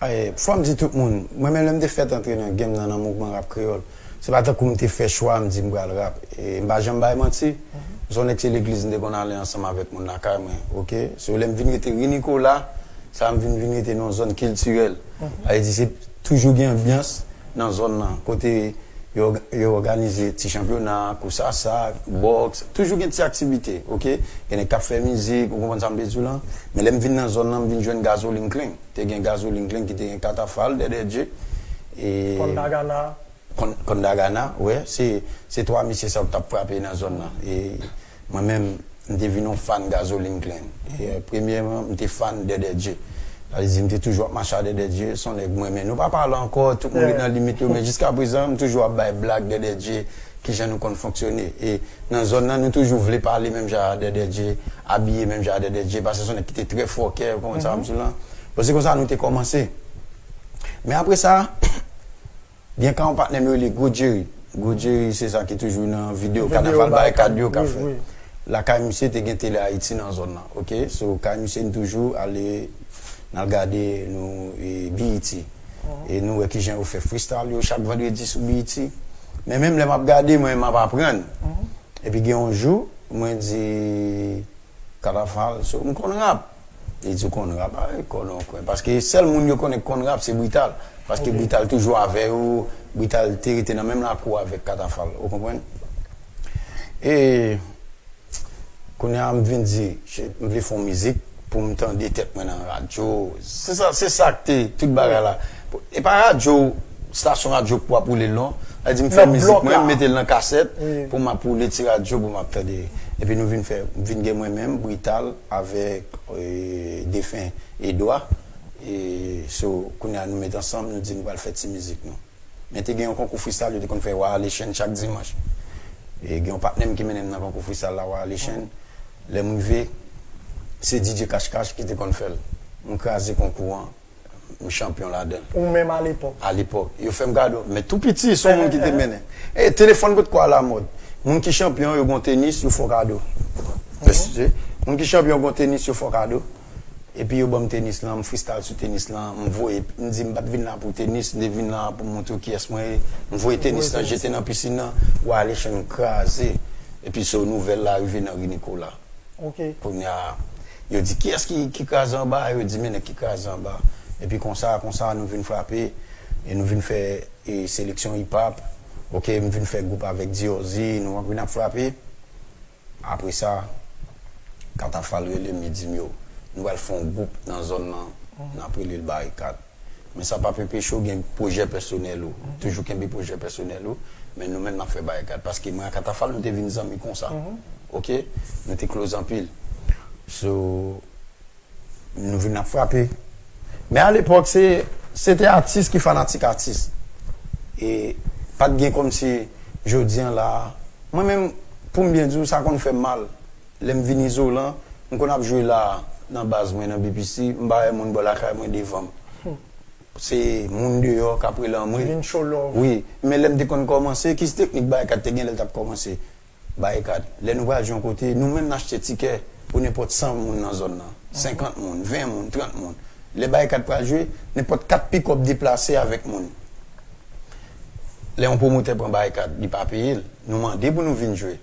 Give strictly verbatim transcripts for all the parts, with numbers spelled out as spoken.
Ay, fò m di tout moun, mwen menm lè m te fèt antre nan game nan, nan mouvman rap kreyòl, se pa tankou m te fè chwa, m di m pral rap. E m pa janm bay manti. M se yon nèg se legliz m te konn ale ansanm avèk moun lakay mwen, oke? So, lè m vin rete Ri Nikola, sa m vin, vin rete nan yon zòn kiltirèl. Sa vle di se toujou gen anbyans nan zòn nan, kote yo, yo òganize ti chanpyona, kousasa, bòks, toujou gen ti aktivite, oke? Gen nèg k ap fè mizik, ou konprann sa m vle di w lan? Men lè m vin nan zòn nan, m vin jwenn Gazolin Clan. Te gen Gazolin Clan ki te gen Katafal, Dèdè Dje. E Kondagana. Kon-, Kondagana, wi. Se, se twa mesye sa yo k t ap frape nan zòn nan. E mwen menm, m te vin yon fan Gazolin Clan. E, premyèman, m te fan Dèdè Dje. Sa vle di, m te toujou ap mache a Dèdè Dje, se yon nèg mwen, men nou pa pale ankò, tout moun ret nan limit yo, men jiska prezan, m toujou ap bay blag Dèdè Dje, kijan nou konn fonksyone. E nan zòn nan, nou toujou vle pale menm jan a Dèdè Dje, abiye menm jan a Dèdè Dje, paske se yon nèg ki te trè fòkè, ou konprann sa m di w lan? Bon, se konsa nou te kòmanse. Men apre sa, gen ka yon patnè m yo rele Gwo Jerry. Gwo Jerry, se sa ki toujou nan videyo Kanaval Barikad yo k ap fè. Lakay misye te gen Tele Ayiti nan zòn nan, oke? So, kay misye n toujou ale, n al gade nou, e, B E T. E nou wè kijan yo fè freestyle yo chak vandredi sou B E T. Men menm lè m ap gade, mwen, m ap aprann. Epi gen yon jou, mwen di, Katafal, so, m konn rap. Li di, ou konn rap, ay, kòlònkwen. Paske sèl moun yo konnen k konn rap, se Brital. Paske Brital toujou avè yo, Brital te rete nan menm lakou avèk Katafal, ou konprann? E kounye a, m vin di, m vle fè yon mizik pou m tande tèt mwen nan radyo. Se sa, se sa k te tout bagay la. E pa radyo, estasyon radyo pou ap woule l non. Sa di m fè mizik mwen, m mete l nan kasèt pou m ap woule ti radyo pou m ap tande. Epi nou vin fè, vin gen mwen menm, Brital, avèk, e, defen Edwa. E, so, kounye a nou met ansanm, nou di nou pral fè ti mizik nou. Men te gen yon konkou freestyle yo te konn fè Wa Alechèn chak dimanch. E gen yon patnè m ki mennen m nan konkou freestyle la, Wa Alechèn. Lè m rive, se D J Cash Cash ki te konn fè l. M kraze konkou an, m chanpyon ladan l. Ou menm alepòk? Alepòk. Yo fè m kado, men tou piti, se yon moun ki te mennen. E telefòn potko alamòd. Moun ki chanpyon, yo gon tenis, yo fè w kado. Moun ki chanpyon gon tenis, yo fè w kado. Epi yo ban m tenis lan, m freestyle sou tenis lan, m voye, m di m pa t vin la pou tenis, m te vin la pou m montre w kiyès mwen ye. M voye tenis lan jete nan pisin nan, Wa Alechèn kraze. Epi so nouvèl la rive nan Ri Nikola. Kounye a, yo di, kiyès ki, ki kraze anba? Yo di, men nèg ki kraze anba. Epi konsa, konsa, nou vin frape, e nou vin fè, e, seleksyon hip hop. Oke, m vin fè gwoup avèk Diorzi, nou vin ap frape. Apre sa, Katafal rele m, li di m, yo, nou pral fè yon gwoup nan zòn nan, n ap rele l Barikad. Men sa p ap enpeche w gen pwojè pèsonèl ou. Toujou kenbe pwojè pèsonèl ou, men nou menm n ap fè Barikad. Paske mwen ak Katafal, nou te vin zanmi konsa. Oke? Nou te close anpil. So, nou vin ap frape. Men alepòk, se, se te atis ki fanatik atis. E pa t gen kòmsi jodi an la, mwen menm, pou m byen di w, sa konn fè m mal. Lè m vin izolan, m konn ap jwe la, nan baz mwen, nan B P C, m pa wè moun bò lakay mwen devan m. Se moun deyò k ap rele anmwe. Vin show love. Wi, men lè m te konn kòmanse, ki teknik Barikad te gen lè l t ap kòmanse? Barikad. Lè nou pral jwe yon kote, nou menm n achte tikè pou nenpòt san moun nan zòn nan. Senkant moun, ven moun, trant moun. Lè Barikad pral jwe, nenpòt kat pikòp deplase avèk moun. Lè yon pwomotè pran Barikad, li pa peye l, nou mande pou nou vin jwe.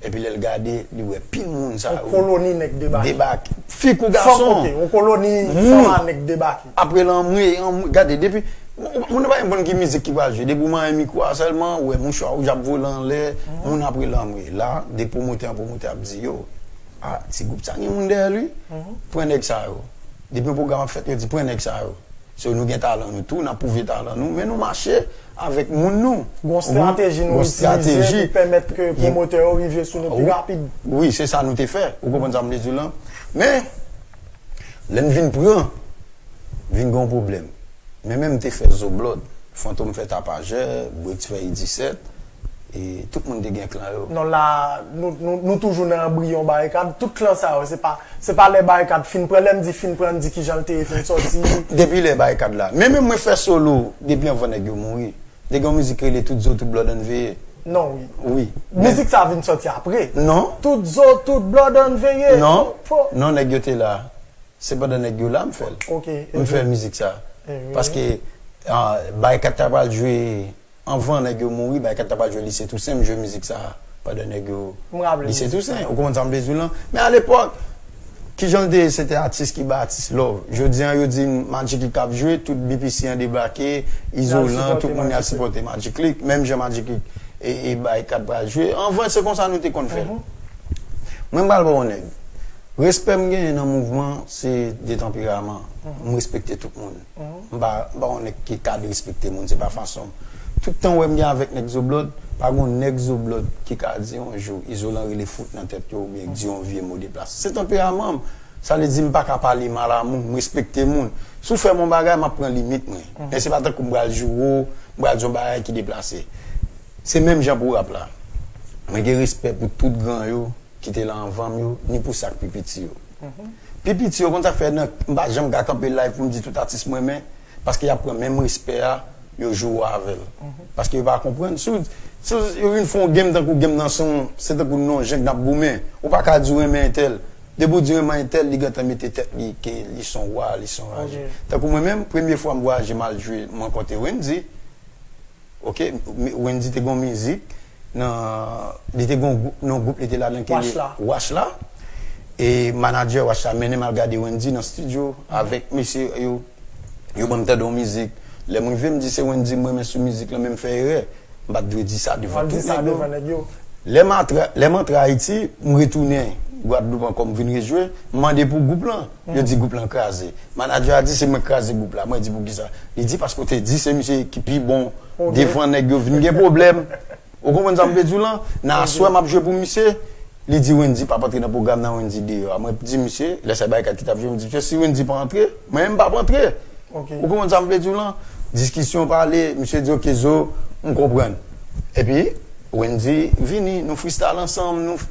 Epi lè l gade, li wè pil moun sa yo. Yon koloni nèg debake. Debake. Fi kou gason. Fanm, oke, yon koloni fanm a nèg debake. Apre l anmwe, anmwe, gade, depi, moun nan pa menm konn ki mizik ki pral jwe. Depi w manyen mikwo a sèlman, ou wè mouchwa wouj ap vole anlè, moun ap rele anmwe. La, de pwomotè an pwomotè ap di, yo, a, ti gwoup sa gen moun dèyè l wi. Pran nèg sa yo. Depi yon pwogram ap fèt, yo di, pran nèg sa yo. So, nou gen talan nou tou, n ap pwouve talan nou, men nou mache avèk moun nou. Gon estrateji nou itilize pou pèmèt ke pwomotè yo rive sou nou pi rapid. Wi, se sa nou te fè. Ou konprann sa m vle di w lan? Men, lè n vin pran, vin gen yon pwoblèm. Men menm te fè Zoblòd, Fantom fè Tapajè, Brix fè I disèt, e tout moun te gen klan yo. Non, la, nou, nou, nou toujou nan anbriyon Barikad. Tout klan sa yo, se pa, se pa lè Barikad fin pran. Lè m di fin pran, m di kijan l te ye fin sòti. Depi lè Barikad la. Men menm mwen fè solo, depi anvan nèg yo mouri. Te gen yon mizik ki rele Tout Zo, Tout Blòd ann veye. Non, wi. Wi. Mizik sa vin sòti apre. Non. Tout Zo, Tout Blòd ann veye. Non. Non, nèg yo te la. Se pandan nèg yo la m fè l. M fè mizik sa. Paske Barekat ta pral jwe anvan nèg yo mouri, Barekat ta pral jwe Lise Tousen, m jwe mizik sa pandan nèg yo Lise Tousen. Ou konprann sa m vle di w lan? Men alepòk, kijan l te ye? Se te atis ki bay atis love. Jodi a, yo di Magic Click ap jwe, tout B P C an debake, Izolan, tout moun y al sipòte Magic Click, menm jan Magic Click e, e Barekat pral jwe. Anvan, se konsa nou te konn fè l. Mwen, m pral ba w nèg. Respè m genyen nan mouvman, se de tanperaman. M respekte tout moun. M pa, m pa yon nèg ki ka derespekte moun, se pa fason m. Tout tan w wè m gen avèk nèg Zoblòd, pa gon nèg Zoblòd ki ka di yon jou Izolan rele fout nan tèt yo oubyen di yon vye mo deplase. Se tanperaman m. Sa vle di m pa ka pale mal a moun, m respekte moun. Si w fè m yon bagay, m ap pran limit mwen. Men se pa tankou m pral joure w, m pral di yon bagay ki deplase. Se menm jan pou rap la. Mwen gen respè pou tout gran yo ki te la anvan m yo, ni pou sa k pi piti yo. Pi piti yo, konn sa k fè nan, m pa janm ka kanpe live pou m di tout atis m renmen, paske y ap pran menm respè a, yo joure w avè l. Paske yo pa konprann. Si, w- si w- yo vin fè yon game tankou game nan se yon, se tankou nou yon jeng n ap goumen. Ou pa ka di w renmen entèl. Depi w di w renmen entèl, li gentan mete tèt li ke li se yon wa, li se yon raje. Tankou mwen menm, premye fwa m vwayaje m al jwe, m rankontre Wendy. Ok, mi- Wendy te gon mizik nan, li te gon gwoup, nan gwoup li te ladan ki Wash la. Wash la. E manadjè Wash la mennen m al gade Wendy nan studio avèk mesye yo, yo ban m tande yon mizik. Lè m rive, m di se Wendy m renmen sou mizik lan, men m fè erè. M pa t dwe di sa devan tout nèg yo. Lè m antre, lè m antre Ayiti, m retounen Gwadloup ankò, m vin rejwe, m mande pou gwoup lan. Yo di gwoup lan kraze. Manadjè a di se mwen k kraze gwoup la. Mwen di poukisa? Li di paske w te di se misye ki pi bon devan nèg yo vin gen pwoblèm. Ou konprann sa m vle di w lan? Nan aswè m ap jwe pou misye, li di Wendy p ap antre nan pwogram nan, Wendy deyò a. Mwen di misye, lè sa Barekat ki t ap jwe, m di misye si Wendy pa antre, mwen menm m p ap antre. Ou konprann sa m vle di w lan? Diskisyon pale, misye di oke Zo, m konprann. Epi Wendy vini, nou freestyle ansanm, nou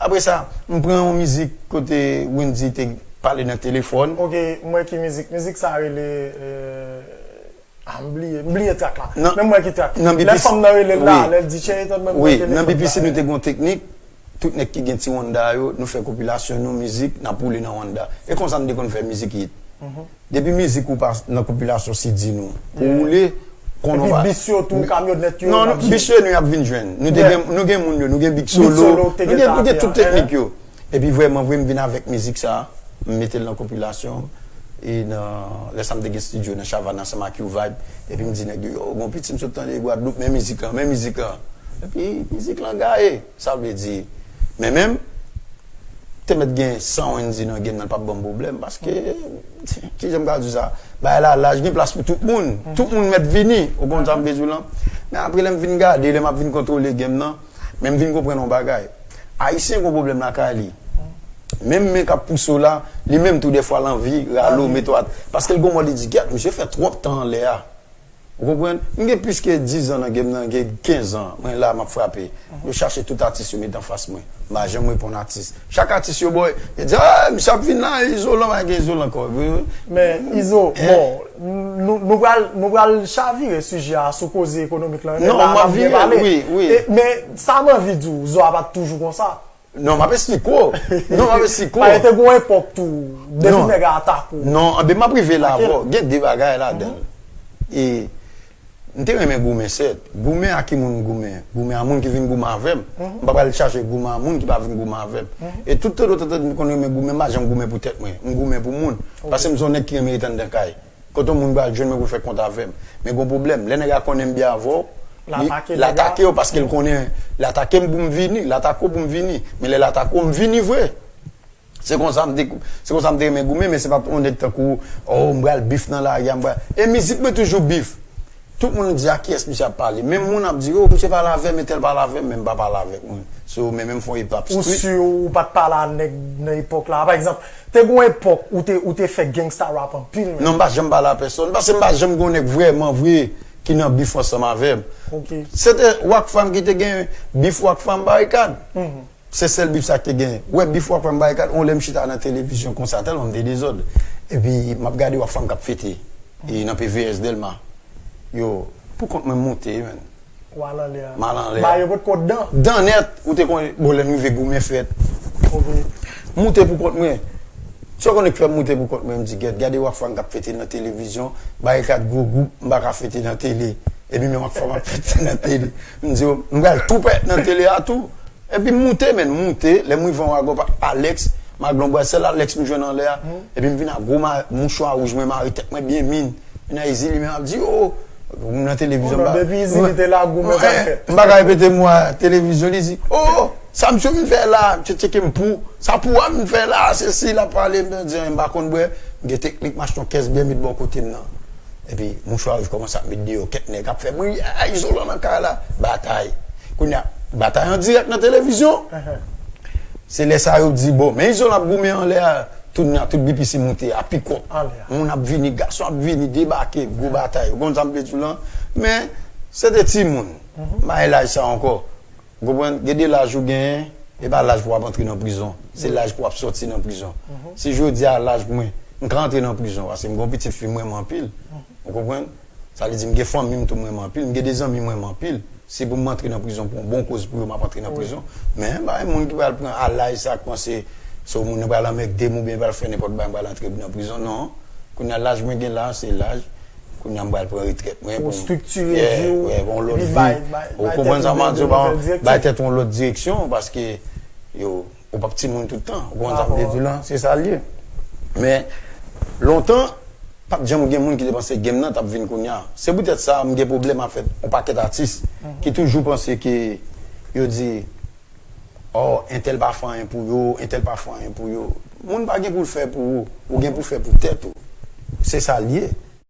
Apre sa, m pran yon mizik kote Wendy te pale nan telefòn. Ok, m wè ki mizik. Mizik sa rele, euh, ah, m bliye, m bliye track la. Men m wè ki track. Lè fanm nan rele l la, lè l di cheri tann mwen, m pran telefòn la. Nan B P C nou te gen yon teknik, tout nèg ki gen ti Honda yo, nou fè konpilasyon nou mizik, n ap woule nan Honda. E konsa n te konn fè mizik hit. Depi mizik ou pa nan konpilasyon C D nou, pou woule, konnen w pa. Epi bis yo tou, kamyonèt yo, non, bis yo nou y ap vin jwenn. Nou te gen, nou gen moun yo, nou gen Big Solo, nou gen, nou gen tout teknik yo. Epi vrèman vre, m vin avèk mizik sa, m mete l nan konpilasyon. E nan, lè sa m te gen estidyo nan Chavàn ansanm ak You Vibe. Epi m di nèg yo, yo, gon piti m sot tande Gwadloup, men mizik lan, men mizik lan. Epi mizik lan gaye. Sa vle di, men menm, te mèt gen san Wendy nan game nan, l p ap ban m pwoblèm, paske, kijan m ka di w sa, bagay la laj, gen plas pou tout moun. Tout moun mèt vini, ou konn sa m vle di w lan. Men apre, lè m vin gade, lè m ap vin kontwole game nan, men m vin konprann yon bagay. Ayisyen gon pwoblèm lakay li. Menm men k ap pouse w la, li menm tou dèfwa l anvi rale w, mete w at-, paske l gon mò li di, gèt, misye fè twòp tan anlè a. Ou konprann? M gen plis ke diz an nan game nan, gen kenz an, mwen la, m ap frape. Yo chache tout atis yo met anfas mwen. M pa janm reponn atis. Chak atis yo ba w, yo di, ah, misye ap vin la, Izolan, pa gen Izolan ankò. Men, Izo, bon, nou, nou pral, nou pral chavire sijè a sou koze ekonomik lan. Non, m ap vire, wi, wi. E, men, sa m anvi di w, Zo a pa t toujou konsa. Non, m ap esplike w. Non, m ap esplike w. Paske te gon epòk tou, depi nèg a atake w. Non, anben m ap rive la avè w. Gen de bagay ladan l. E, m te renmen goumen, sèt. Goumen ak ki moun m goumen? Goumen a moun ki vin goumen avè m. M pa pral chache goumen a moun ki pa vin goumen avè m. E tout tan, tout tan, m konn renmen goumen, m pa janm goumen pou tèt mwen. M goumen pou moun. Paske m se yon nèg ki renmen ret anndan kay. Kote yon moun pral jwenn mwen pou fè kont avè m. Men gon pwoblèm. Lè nèg la konnen m byen avè w, li atake w paske l konnen l atake m pou m vini, l atake w pou m vini. Men lè l atake w, m vini vre. Se konsa m te, se konsa m te renmen goumen, men se pa t yon nèg tankou, oh, m pral bif nan lari a, m pral. E mizik mwen toujou bif. Tout moun di, a kiyès misye ap pale? Menm moun ap di, oh, misye pale avè m, entèl pale avè m, men m pa pale avèk moun. So, men menm fè yon epòk street. Ou si ou pa t pale a nèg nan epòk la? Pa egzanp, te gon epòk ou te, ou te fè gangsta rap anpil menm. Non, m pa janm pale a pèsonn, paske m pa janm gon nèg vrèman vre ki nan bif ansanm avè m. Se te Rockfam ki te gen bif Rockfam Barikad. Se sèl bif sa ki te gen. Ou wè bif Rockfam Barikad, yon lè m chita nan televizyon konsa, tèlman m te dezòd. Epi m ap gade Rockfam k ap fete. E nan P V S Dèlma. Yo, pou kont mwen m moute, menn. Ou al anlè a. M al anlè a. Ba yo potko dan. Dan nèt, ou te konnen, bon, lè n rive goumen fèt. Ok. M moute pou kont mwen. Sa w konnen k fè m moute pou kont mwen, m di, gèt, gade Rockfam k ap fete nan televizyon, barikad gwo gwoup, m pa ka fete nan tele. Epi men Rockfam ap fete nan tele. M di, yo, m pral tou pèt nan tele a tou. Epi m moute, men m moute, lè m rive an wagon pa Alex, Maglon bwè, sèl Alex m jwenn anlè a. Epi m vin ak gwo ma- mouchwa wouj mwen mare tèt mwen byen min. Vin a Ezili men ap di, oh, m nan televizyon. Bon, depi Ezili te la, goumen pa fèt. M pa ka repete mo a televizyon, li di, oh, sa misye vin fè la, misye tcheke m pou, sa pou a vin fè la, se si l ap pale, m di, m pa konn bwè, m gen teknik, m achte yon kès byen met bò kote m nan. Epi, mouchwa wouj kòmanse ap met deyò, kèk nèg ap fè bri, a, Izolan nan kay la, batay. Kounye a, batay an dirèk nan televizyon. Se lè sa yo di, bon, men Izolan ap goumen anlè a, tout nan, tout B P C moute, a pikòt. Moun ap vini, gason ap vini, debake, gwo batay. Ou konn sa m vle di w lan? Men, se te timoun. M pa gen laj sa ankò. Ou konprann? Gen de laj ou genyen, e pa laj pou w ap antre nan prizon. Se laj pou w ap sòti nan prizon. Si jodi a laj mwen, m ka antre nan prizon, paske m gen yon pitit fi m renmen anpil. Ou konprann? Sa vle di m gen fanmi m tou m renmen anpil, m gen de zanmi m renmen anpil. Si pou m antre nan prizon pou yon bon koz pou yo, m ap antre nan prizon. Men, pa gen moun ki pral pran a laj sa k panse se yon moun nan pral anmègde m oubyen pral fè nenpòt bagay, m pral antre nan prizon. Non. Kounye a laj mwen gen la, se laj. Kounye a m pral pran retrèt mwen pou m epi bay, bay, bay tèt ou de, de nouvèl direksyon. Bay tèt ou yon lòt direksyon, paske yo, ou p ap timoun tout tan. Ou konprann sa m vle di w lan? Se sa l ye. Men, lontan, pa t janm gen moun ki te panse game nan t ap vin kounye a. Se poutèt sa, m gen pwoblèm avèk yon pakèt atis ki toujou panse ke yo di, oh, entèl pa fè anyen pou yo, entèl pa fè anyen pou yo. Moun pa gen pou l fè pou ou, ou gen pou fè pou tèt ou. Se sa l ye.